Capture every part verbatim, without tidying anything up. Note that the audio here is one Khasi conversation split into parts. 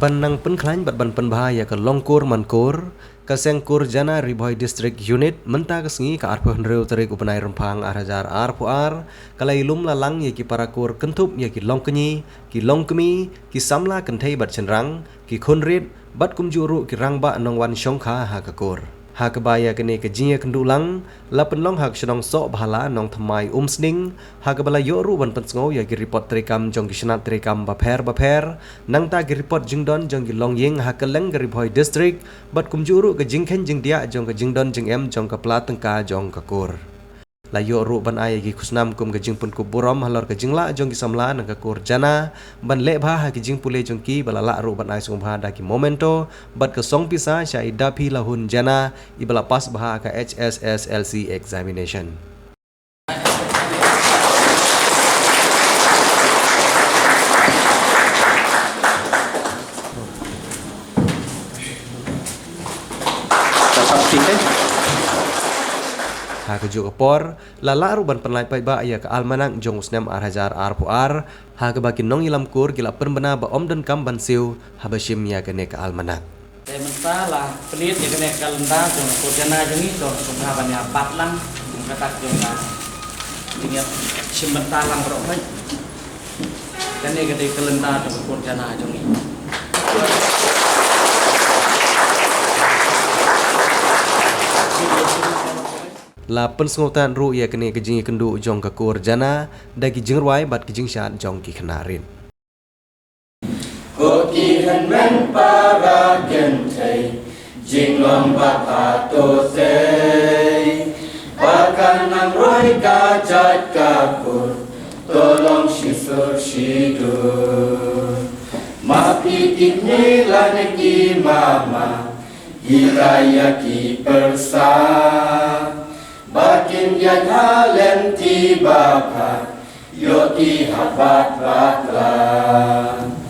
Ban nang pynkhlaiñ bad ban pynbha ïa ka longkur mankur, ka Seng Kur Jana Ri Bhoi District Unit mynta ka sngi ka arphew hynriew tarik u bnai Rymphang ar hajar arphew ar, ka la ïalum la lang ïa ki para kur kynthup ïa ki longkñi, ki longkmie, ki samla kynthei bad shynrang, ki khunrit, bad kumjuh ruh ki rangbah nongwan shongkha ha ka kur. Ha kaba ïa kane ka jingïakynduh lang la pynlong ha ka shnong Sohbhala, Nongthymmai Umsning, ha kaba la ïoh ruh ban pynsngew ïa ki report treikam jong ki shnat treikam bapher bapher, nangta ki report jingdon jong ki longïing ha kylleng ka Ri Bhoi District, bad kumjuh ruh ka jingkheiñ jingdiah jong ka jingdon jingem jong ka pla tyngka jong ka kur. La ïoh ruh ban ai ïa ki khusnam kum ka jingpynkup burom halor ka jinglah jong ki samla na ka kur Jana ban leh bha ha ki jingpule jong ki, ba la lah ruh ban ai sngewbha da ki memento bad ka song pisa sha i Daphi Lahun Jana, iba la pass bha ha ka H S S L C examination. Ha kajuh ka por, la lah ruh ban pynlait paidbah ïa ka almanak jong u snem ar hajar arphew ar, ha kaba ki nongïalam kur ki la pynbna ba ym donkam ban siew haba shim ïa kane ka almanak. Te mynta la pynlait ïa kane ka kalendar jong ka kur Jana jong ngi, to sngewbha ban ïa bat lang, kata ka jong ka jingïashim bynta lang baroh. Kane ka dei ka kalendar jong ka kur Jana jong ngi. La pynsngewthuh ruh ïa kane ka jingïakynduh jong ka kur Jana da ki jingrwai bad ki jingshad jong ki khynnah rit. Ko ki hynmen para kynthei, jinglong ba pha to sei, ba kan nang roi ka jait ka kur, to long shisur shidur. Ma phi ki kmie lane ki mama, ki raya ki pyrsa, ba kin ïa lynti ba pha, ïoh ki habat bakla.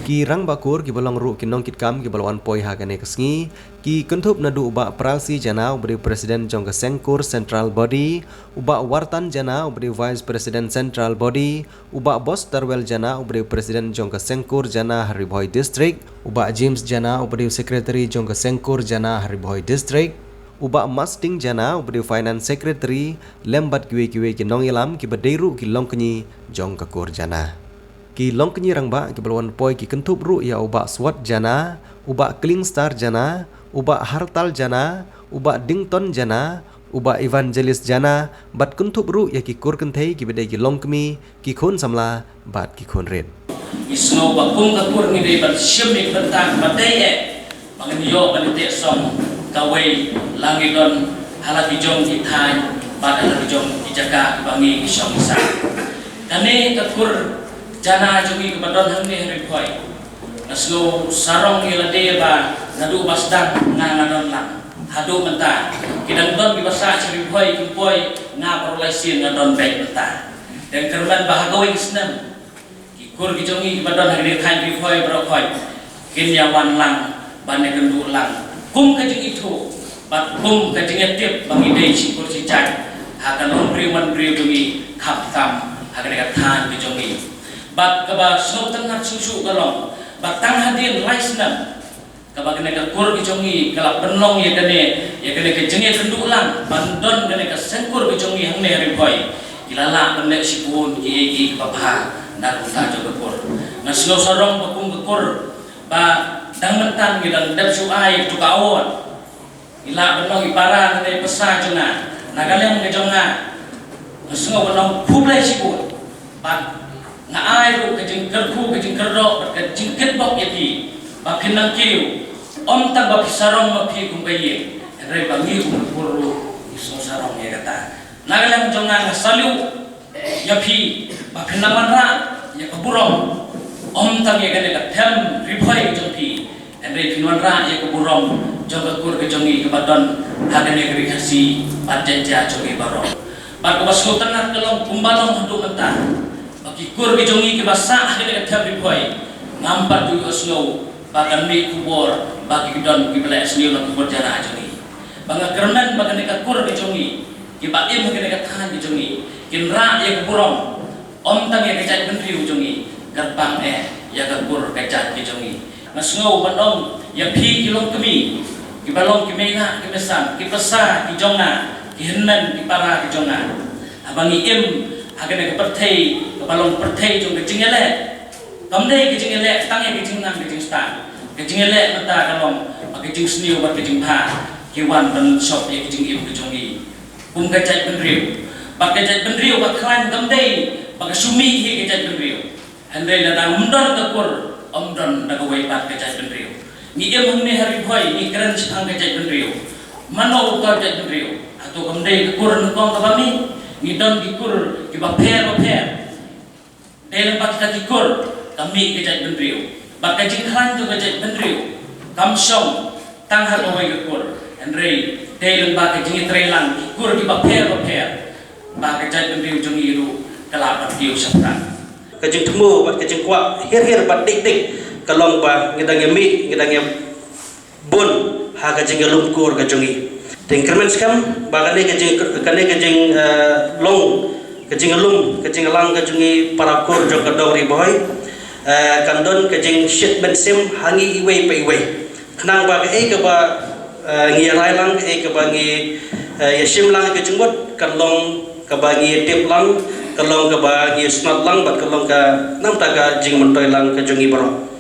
Ki rangbah kur kiba long ruh ki nongkitkam kiba la wan poi ha kane ka sngi, ki kynthup naduh u Bah Pralsi Jana uba dei u President jong ka Seng Kur Central Body, u Bah Wartan Jana uba dei u Vice President Central Body, u Bah Bos Tarwel Jana uba dei u President jong ka Seng Kur Jana ha Ri Bhoi District, u Bah James Jana uba dei u Secretary jong ka Seng Kur Jana ha Ri Bhoi District, u Bah Masting Jana uba dei u Finance Secretary, lem bad kiwei kiwei ki nongïalam kiba dei ruh ki longkñi jong ka kur Jana. Ki longkñi rangbah kiba la wan poi ki kynthup ruh ïa u Bah Swat Jana, u Bah Klingstar Jana, u Bah Hartal Jana, u Bah Dington Jana, u Bah Evangelist Jana, bad kynthup ruh ïa ki kur kynthei kiba dei ki longkmie, ki khun samla bad ki khun rit. Ngi sngew ba kum ka kur ngi dei ban shim ïa ka bynta ba dei eh, ba ngin ïoh ban ïateh song kawei la ngi don ha la ki jong ki thaiñ bad ha la ki jong ki jaka kiba ngi ngi shong ngi sah. Kane ka kur Jana jong ngi kaba don hangne ha Ri Bhoi, nga sngew sarong ïa lade ba naduh ba sdang nga nga don lang haduh mynta. Ki dang don kiba sah sha Ri Bhoi kim poi, nga baroh lai sien nga don beit mynta. Dang kyrmen ba ha kawei ka snem ki kur ki jong ngi kiba don ha kane ka thaiñ Ri Bhoi baroh khoit kin ïa wan lang ban ïa kynduh lang kum ka jingithuh bad kum ka jingïatip ba ngi dei shi kur shi jait ha ka nongbriew manbriew jong ngi, khamtam ha kane ka thaiñ ka jong ngi. Bad kaba sngewtynnat shuh shuh ka long ba tang hadien lai snem kaba kane ka kur ka jong ngi ka la pynlong ïa kane, ïa kane ka jingïakynduh lang ban don kane ka seng kur ka jong ngi hangne ha Ri Bhoi, ki la lah ban leh shibun kiei kiei kiba bha na ka bynta jong ka kur. Nga sngew sarong ba kum ka kur ba dang mynta ngi dang dep shu ai ïa ka award. Ngi lah ban long i para ngi dei pyrsa jong nga, na ka liang ka jong nga, nga sngew ban long khublei shibun. Bad nga ai ruh ka jingkyrkhu, ka jingkyrdoh bad ka jingkitbok ïa phi ba phin nang kiew, ym tang ba phi sarong ma phi kum ka ïing, hynrei ba ngi kum ka kur ruh ngi sngew sarong ïa kata. Na ka liang jong nga, nga salute ïa phi ba phin nang wanrah ïa ka burom, ym tang ïa kane ka them Ri Bhoi jong phi, hynrei phin wanrah ïa ka burom jong ka kur ka jong ngi kaba don ha kane ka Ri Khasi bad Jaiñtia jong ngi baroh. Bad kaba sngewtynnat ka long kumba long haduh mynta, ba ki kur ka jong ngi kiba sah ha kane ka them Ri Bhoi, ngam pat ju ïohsngew ba kan mih khubor ba ki don kiba leh sniew na ka kur Jana jong ngi. Ba nga kyrmen ba kane ka kur ka jong ngi, kiba im ha kane ka thaiñ ka jong ngi, kin rah ïa ka burom, ym tang ïa ka jaitbynriew jong ngi, kyrpang eh ïa ka kur ka jait ka jong ngi. Nga sngew ban ong ïa phi ki longkmie, kiba long ki mei na ki mei san, ki pasa ki jong nga, ki hynmen ki para ki jong nga. Haba ngi im ha kane ka pyrthei kaba long pyrthei jong ka jingïaleh, kam dei ka jingïaleh tang ïa ka jingnang ka jingstad. Ka jingïaleh mynta ka long ba ka jingsniew bad ka jingbha ki wan ban sop ïa ka jingim ka jong ngi kum ka jaitbynriew. Bad ka jaitbynriew ba khlaiñ kam dei ba ka shu mih hi ka jaitbynriew. Hynrei lada ym don ka kur, ym don da kawei pat ka jaitbynriew. Ngi im hangne ha Ri Bhoi, ngi kren shaphang ka jaitbynriew. Mano uta u jaitbynriew? Hato kam dei ka kur nyngkong kaba mih? Ngi don ki kur kiba pher ba pher. Dei lyngba kita ki kur ka mih ka jaitbynriew. Bad ka jingkhlaiñ jong ka jaitbynriew kam shong tang ha kawei ka kur. Hynrei dei lyngba ka jingïatreilang ki kur kiba pher ba pher ba ka jaitbynriew jong ngi ruh ka lah ban kiew shaphrang. Ka jingthmu bad ka jingkwah her her bad dik dik ka long ba ngi dang ïamih, ngi dang ïabun ha ka jingïalum kur ka jong ngi. Te nga kyrmen skhem ba kane ka jing, kane ka jing, eh, long, ka jingïalum, ka jingïalang ka jong ngi para kur jong ka dong Ri Bhoi, eh, kan don ka jingshit mynsiem ha ngi iwei pa iwei. Khnang ba kaei kaba, eh, ngi rai lang, kaei kaba ngi, eh, ïashim lang ka jingmut, kan long kaba ngi tip lang, kan long kaba ngi snat lang, bad kan long ka namta ka jingmyntoi lang ka jong ngi baroh.